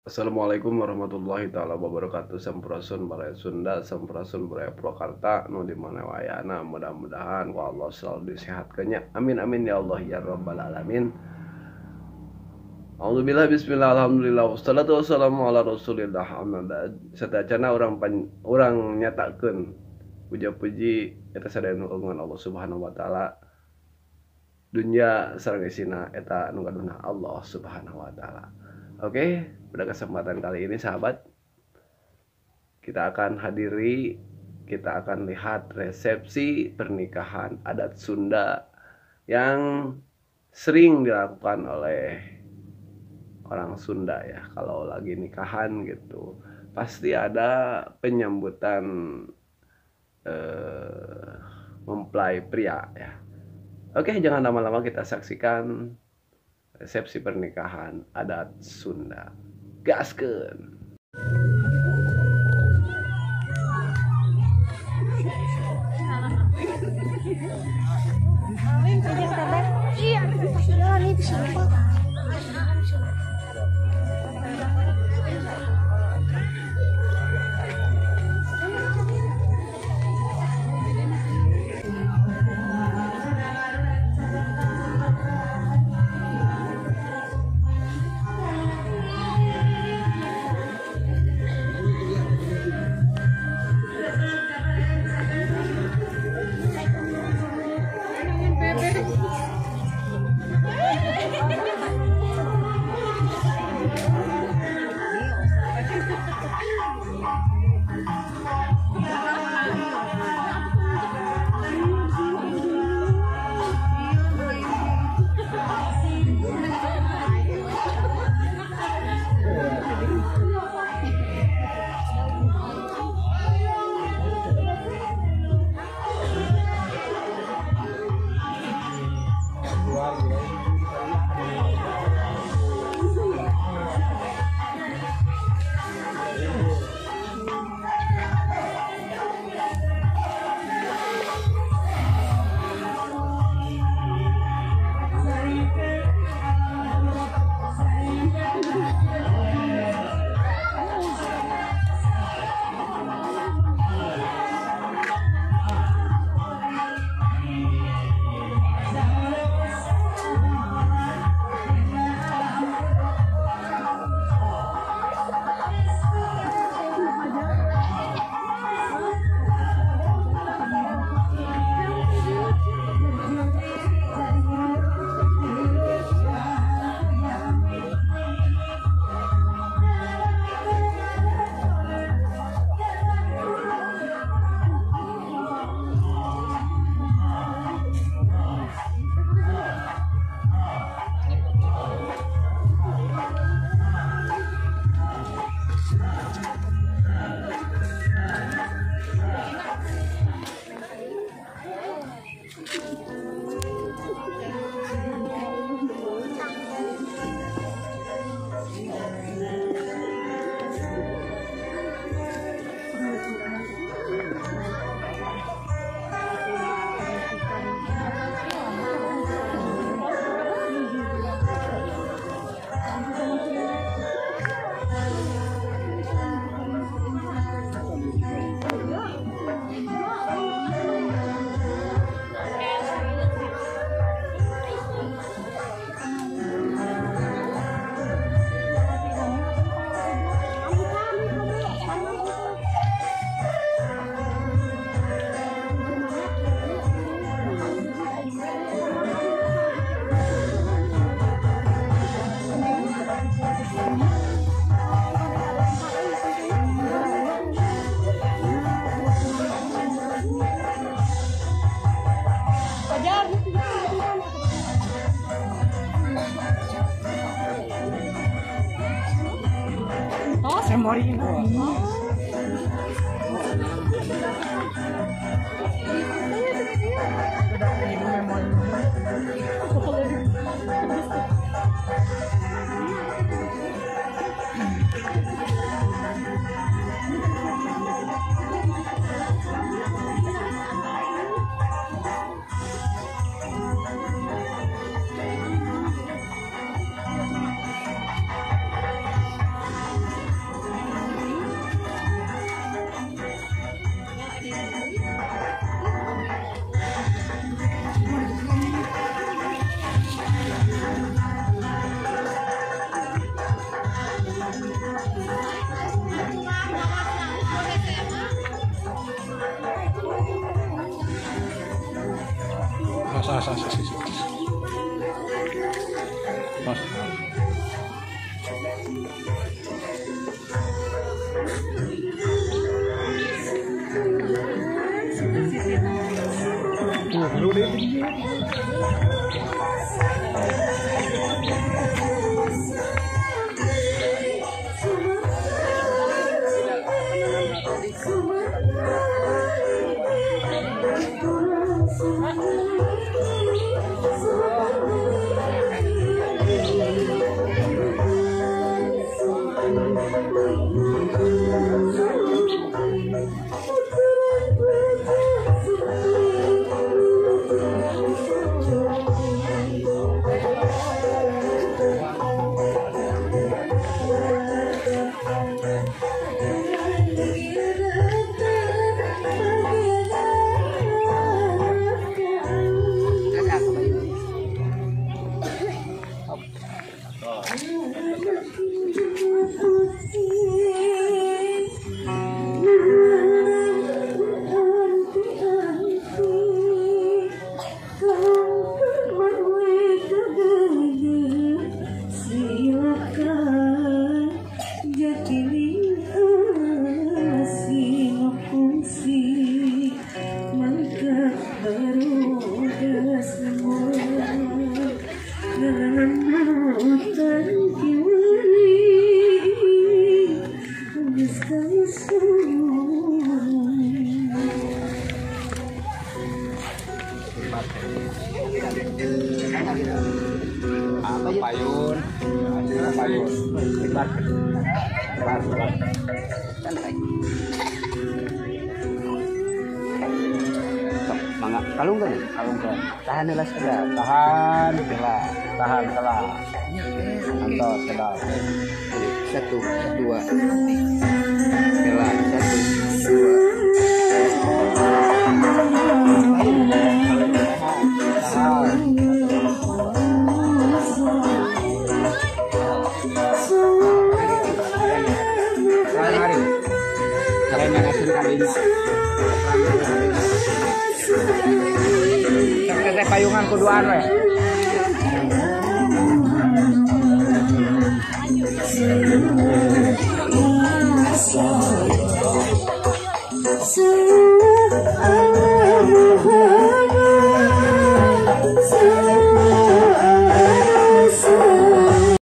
Assalamualaikum warahmatullahi taala wabarakatuh. Sampurasun baraya Sunda, sampurasun baraya Purwakarta nu di mana wayana, mudah-mudahan ku Allah selalu disehatkeun nya. Amin amin ya Allah ya rabbal alamin. Alhamdulillah, bismillah, alhamdulillah, wassalatu wassalamu ala rasulillah, amma ba'd. Satacana urang nyatakeun puja-puji eta sadaya nu kagungan Allah Subhanahu wa taala. Dunya sareng isina eta nu gaduhna Allah Subhanahu wa taala. Oke, pada kesempatan kali ini sahabat, kita akan hadiri, kita akan lihat resepsi pernikahan adat Sunda yang sering dilakukan oleh orang Sunda ya. Kalau lagi nikahan gitu, pasti ada penyambutan mempelai pria ya. Oke, jangan lama-lama, kita saksikan resepsi pernikahan adat Sunda. Gaskeun. Payun, payun, mangga kalung kan? Kalung kan. Tahan lah sekedar. Tahan, telah, tahan telah. Atau sekedar. 1, 2, telah 1, 2. Teteh payungan kuduan we.